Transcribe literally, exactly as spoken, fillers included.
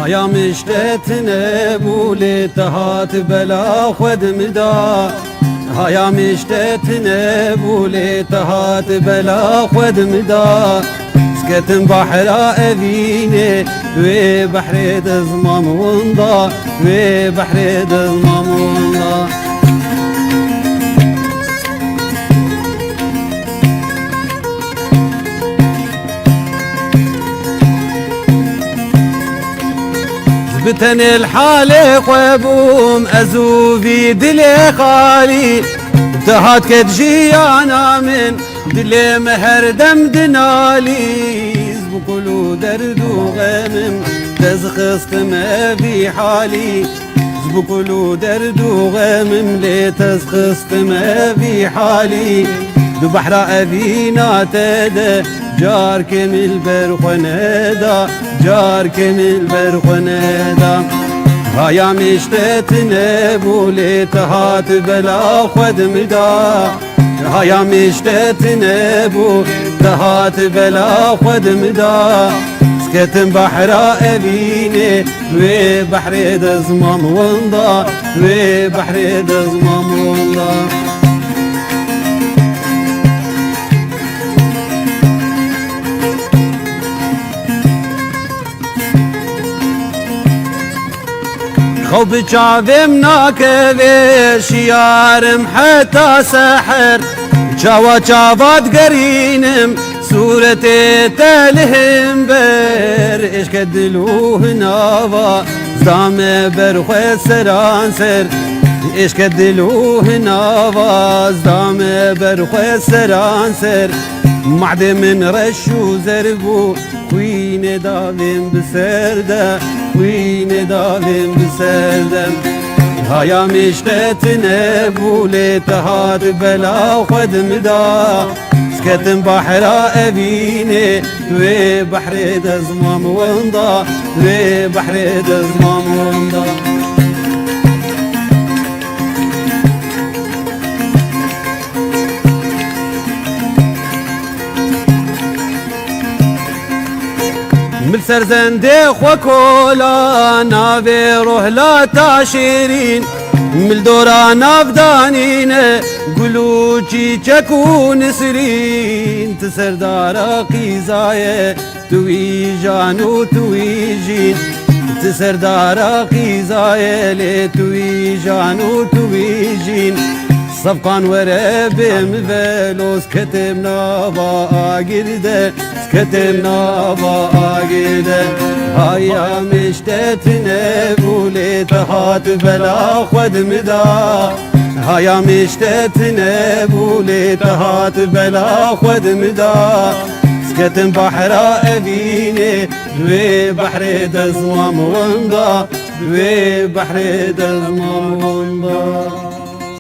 Haya min ji te tune bû, lê te hat bela xwe di min da. Haya min ji te tune bû, lê te hat bela xwe di min da. Sketim behra evînê, wê behrê de zimam winda, wê behrê de zimam winda. Bi tenê li halê xwe bûm ez û vî dilê xalî. Te hat ket jiyana min, dilê me her dem dinalî. Ez bi kul û derd û xemim te zixistim evî halî. Ez bi kul û derd û xemim lê te zixistim evî halî. Di behra evîna te de carkê min li ber xwe neda, carkê min li ber xwe neda. Haya min ji te tune bû, lê te hat bela xwe di min da. Haya min ji te tune bû, te hat bela xwe di min da. Sketim behra evînê, wê behrê de zimam winda, wê behrê de zimam winda. Xew bi çavêm nakeve, şiyarim heta seher. Çawa çawa digerînim, sûretê te li hember. Êşke dil û hinava, zame ber xwe seranser. Êşke dil û hinava, zame ber xwe seranser. Madê min reş û zer bû, xwînê davên bi ser de, xwînê davên bi ser de. Haya min ji te tune bû, lê te hat bela xwe di min da. Sketim behra evînê, wê behrê de zimam winda, wê behrê de zimam winda. Mil ser zendê xwe kola, navê rohla ta şêrîn. Mil dora navdanîne, gul û çîçek û nisrîn. Ti serdara qîzaye, tu wî jan û tu wî jîn. Ti serdara qîzaye, lê tu wî jan û tu wî jîn. Sefqan were bê min velo, sketim nava agir de, sketim nava agir de. Haya min ji te tune bû, lê te hat bela xwe di min da. Haya min ji te tune bû, lê te hat bela xwe di min da. Sketim behra evînê, wê behrê de zimam winda, wê behrê de zimam winda.